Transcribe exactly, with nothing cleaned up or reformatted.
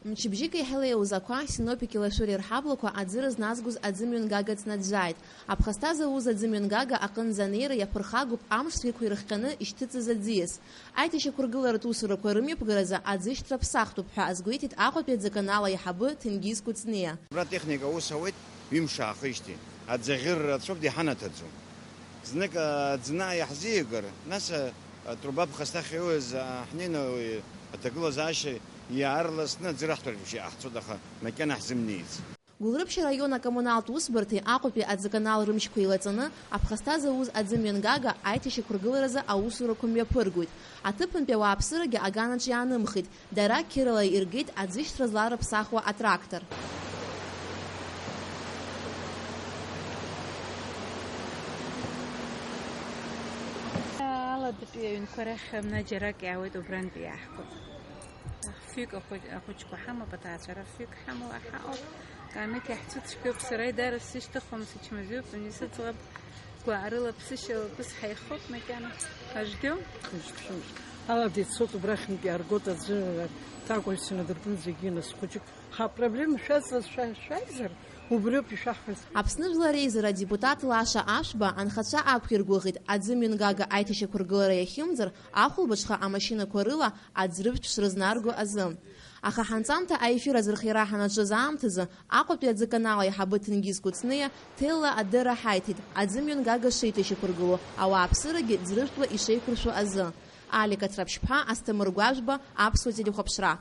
Мчыбжьык еиҳа илеиуз ақәа, синоптики лашәыреи рҳаблақәа аӡы рызназгоз аӡымҩангага ҵнаӡәӡәааит. Аԥхасҭа зауз аӡымҩангага аҟынӡа анеира иаԥырхагоуп амш цәгьақәа ирыхҟьаны ишьҭыҵыз аӡиас. Аиҭашьақәыргыларатә усурақәа рымҩаԥгаразы аӡышьҭра ԥсахтәуп ҳәа азгәеиҭеит Аҟәатәи аӡыканал аиҳабы Ҭенгиз Кәыҵниа. Абра атехника аус ауеит, ҩымш аахижьҭеи. Аӡы аӷьырра рацәоуп, иҳанаҭаӡом. Знык аӡна иаҳзиагар, нас атруба ԥхасҭа ахьиуаз ҳнеины уи аҭагылазаашьа иаарласны аӡы раҳҭартә бжьы иҟаҳҵоит, аха макьана ҳзымнеиц. Гәылрыԥшь араион акоммуналтә усбарҭеи Аҟәатәи аӡыканал рымчқәа еилаҵаны, аԥхасҭа зауз аӡымҩангага аиҭашьақәыргыларазы аусурақәа мҩаԥыргоит. Аҭыԥантәи ауааԥсырагьы аганаҿ иаанымхеит, дара қьырала иргеит аӡышьҭра зларыԥсахуа атрактор. Аладатәи аҩнқәа рахь мна џьарак иаауеит, убрантәи иааҳгоит. Фҩык ахәыҷ-, ахәыҷқәа ҳамоуп, аҭаацәара фҩык ҳамоуа ҳаҟоуп. Каамеҭ иаҳцәыцәгьоуп, сара еидаара сзышьҭыхуам, сычмазаҩуп, уи сыӡӷаб. Гәаарыла ԥсышьала ԥыс ҳаихоуп макьана. Ажәдеу? Хышԥшымш. Алада ицоит, убрахьынтә иааргоит аӡы, ҭакәажә сынадыркын зегьы нас хәыҷык. Ҳапроблема шәазҵаз шәа-, шәаизар, убриоуп ишәаҳҳәаз. Аԥсны Жәлар Реизара адепутат Лаша Ашәба анхацәа ақәиргәыӷит, аӡымҩангага аиҭашьақәыргылара иахьымӡар, ахәылбыҽха амашьынақәа рыла аӡрыжәтә шрызнарго азы. Аха ҳанҵамҭа аефир азырхиара ҳанаҿыз аамҭазы, Аҟәатәи аӡыканал аиҳабы Ҭенгиз Кәыҵниа ҭелла адырра ҳаиҭеит, аӡымҩангага шеиҭашьақәыргыло, ауааԥсырагьы ӡрыжәтәла ишеиқәыршәо азы. Алика Ҭраԥшьԥҳа, Асҭамыр Гәажәба, Аԥсуа телехәаԥшра.